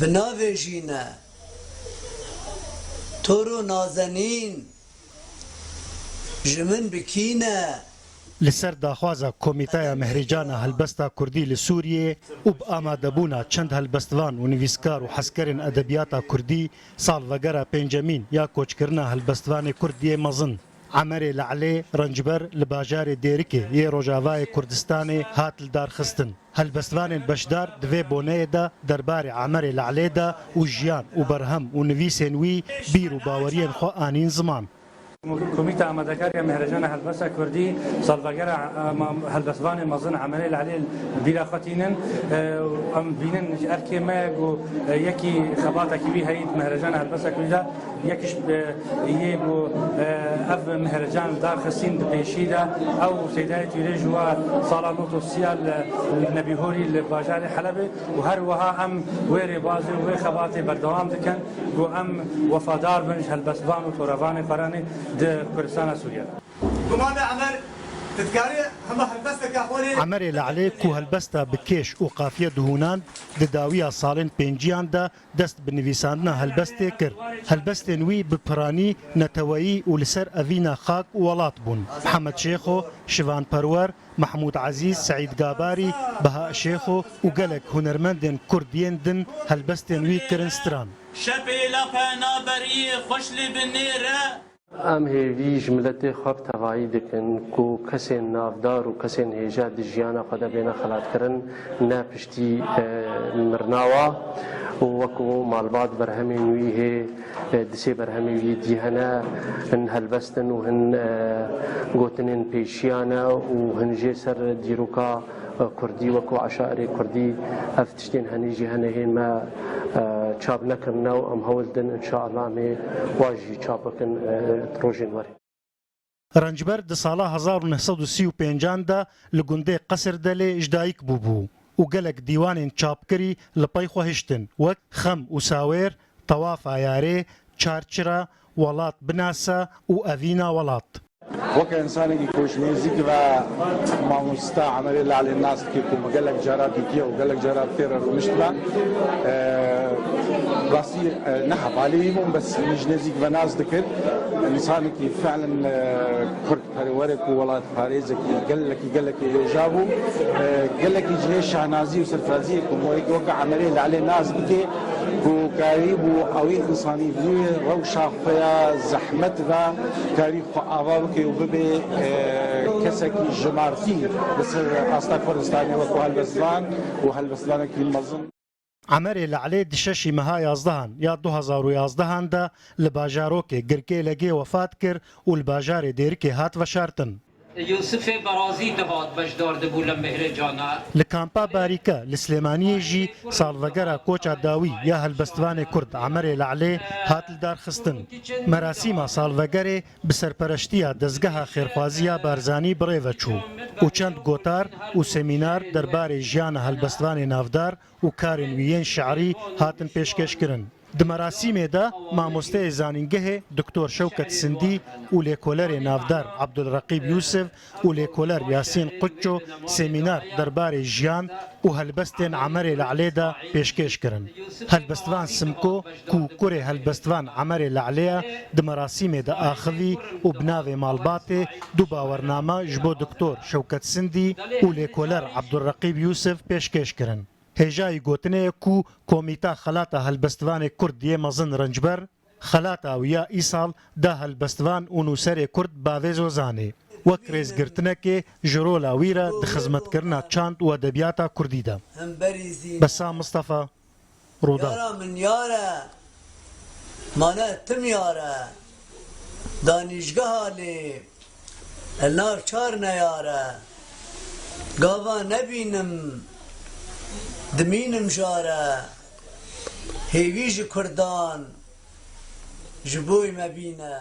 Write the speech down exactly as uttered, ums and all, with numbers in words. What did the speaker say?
Bi navê jî ne. Toro nazenîn ji min bi kî ne? Li ser daxwaza Komîteya Mehrêcana Helbesta Kurdî li Sûriyê û bi amadebûna çend helbestvan û nivîskar û hezkerên edebiyata kurdî, salvegera pêncemîn ya koçkirina helbestvanê kurd yê mezin Emerê Le'lê Rencber li bajarê Dêrikê yê Rojavayê Kurdistanê hat lidarxistin. Helbestvanên beşdar di vê boneyê de derbarê Emerê Le'lê de û jiyan û berhem û nivîsên wî bîr û baweriyên xwe anîn ziman. Komîta Amadekar ya Mehrêcana Helbesta Kurdî salvegera, e, ma-, helbestvanê mezin Emerê Le'lê bîra xwe tînin. E, em bînin ji erkê me ku, e, yekî xebatekî wî heyî di Mehrêcana Helbesta Kurdî de. Yekiş, e, yê ku, e, ev mehrêcan darxistin di pêşî de, ew Seydayê Tûrê ji we sala nod û sî ya li, li Nebîhorî li bajarê Helebê û her wiha em wê rêbazê û wê xebatê berdewam dikin ku em wefadar bin ji helbestvan û torevanê xwe re di Kurdistana Sûriye de. Gumane Emer, tu dikarî hema helbesteke xwe rê Emerê Le'lê ku helbesta bi kêş û qafiye dihûnan, di dawiya salên pênciyan de dest bi nivîsandina helbestê kir. Helbestên wî bi piranî neteweyî û li ser evîna xak û welat bûn. Mihemed Şêxo, Şivan Perwer, Mehmûd Ezîz, Seîd Gabarî, Beha Şêxo û gelek hunermendên kurd yên din helbestên wî kirin stran. Şepêla pena beriyê xweş lê bi nêre. Em hêvî ji miletê xwe bi tevayî dikin ku kesên navdar û kesên hêja di jiyana xwe de bêne xelatkirin, ne piştî, e, mirina wa û wek malbat berhemên wî hê, e, di sê berhemê wî dî hene, hin helbest in û hin, e, gotinên pêşiya ne û hin jê ser dîroka kurdî, wek ku eşairê kurdî, ev tiştên henî jî hene hê me, e, çap nekirine û em hewl din, înşeallah, em ê wa jî çap bikin, e, rojên werê. Rencber di sala hezar û neh sed û sî û pêncan de li gundê Qesirdelê ji dayik bûbû û gelek dîwanên çapkirî li pey xwe hiştin, wek Xem û Sawêr, Tewafa Yarê, Çarçira, Welat Binase û Evîna Welat. Weke însanekî ku ji nêzîk ve mamosta Emerê Lalê nas dike ku min gelek cara dîtiye û gelek cara bi tê re rûniştime. Eee, rastî, eee, ne hevalê wî bûm, bes min ji nêzîk ve nas dikir. Însanekî fiilen, eee, kurdperwerek û welatparêzekî gelekî, gelekî hêja bû. Eee, gelekî cihê şahnazî û serfiraziyê ku weke Emerê Lalê nas bike ku karîbû ewî însanî bi wî rewşa xwe ya zehmet ve karî xwe ava bike û bibe, e, kesekî jimartî li ser asta Kurdistanê wekî helbestvan û helbestvanekî mezin. Emerê Le'lê di şeşî meha yazdehan ya du hazar û yazdehan de li bajarokê Girkêlegê wefat kir û li bajarê Dêrikê hat veşartin. Yûsifê Berazî dihat beşdar dibû li Mehrêcana. Li kampa Barîke li Silêmaniyê jî salvegera koça dawî ya helbestvanê kurd Emerê Le'lê hat lidarxistin. Merasîma salvegerê bi serpereştiya Dezgeha Xêrxwazî ya Barzanî bi rê ve çû û çend gotar û semînar derbarê jiyana helbestvanê navdar û karên wî yên şi'rî hatin pêşkêşkirin. Di merasîmê de mamosteyê zanîngehê Doktor Şewket Sindî û lêkolerê navdar Abdulreqîb Yûsif û lêkoler Yasîn Quçço semînar derbarê jiyan û helbestên Emerê Le'lê de pêşkêş kirin. Helbestvan Simko ku kurê helbestvan Emerê Le'lê ye, di merasîmê de axivî û bi navê malbatê du bawername ji bo Doktor Şewket Sindî û lêkoler Abdulreqîb Yûsif pêşkêş kirin. Hêjayî gotinê ye ku Komîta Xelata Helbestvanê Kurd yê Mezin Rencber, xelata wî ya îsal da helbestvan û nûserê kurd Bavê Zozanê, wek rêzgirtinekê ji rola wî re di xizmetkirina çand û edebiyata kurdî de. Besa Mistefa, Rûdar. Yara min yar e, mane tim yar e, danîşgeha lê, el nav çar neyar e, gava nebînim, dimînim jare, hêvî ji kurdan, ji boy me bîne.